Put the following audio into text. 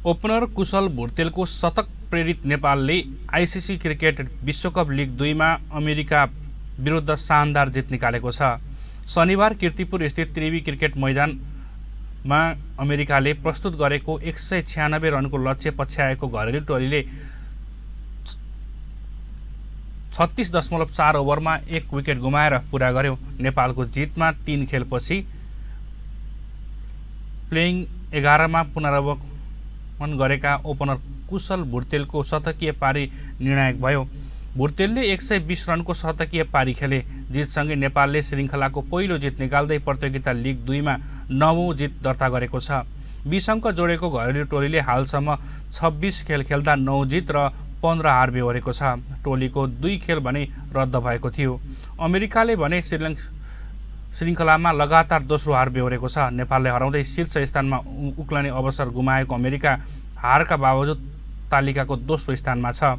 Opener कुशल भुर्तेलको शतक प्रेरित नेपालले आइसिसी क्रिकेट विश्वकप लिग 2 मा अमेरिका विरुद्ध शानदार जित निकालेको छ। शनिबार कीर्तिपुर स्थित त्रिवी क्रिकेट मैदानमा अमेरिकाले प्रस्तुत गरेको 196 रनको लक्ष्य पछ्याएको घरेलु टोलीले 36.4 ओभरमा 1 विकेट गुमाएर पूरा गर्यो। नेपालको जितमा 3 खेलपछि प्लेइङ 11 मा पुनरावलोकन गरेका ओपनर कुशल भुर्तेलको शतकीय पारी निर्णायक भयो। भुर्तेलले 120 रनको शतकीय पारी खेले। जितसँगै नेपालले श्रृङ्खलाको पहिलो जित निकाल्दै प्रतियोगिता लिग 2 मा 9औं जित दर्ता गरेको छ। 20 अङ्क जोडेको घरेलु टोलीले हालसम्म 26 खेल खेल्दा 9 जित र 15 हार बेहोरेको छ। टोलीको 2 खेल भने रद्द भएको थियो। अमेरिकाले भने श्रृङ्खलामा लगातार दोस्रो हार बेहोरेको छ। नेपालले हराउँदै शीर्ष स्थानमा उक्लने अवसर गुमाएको अमेरिका हारका बावजुद तालिकाको दोस्रो स्थानमा छ।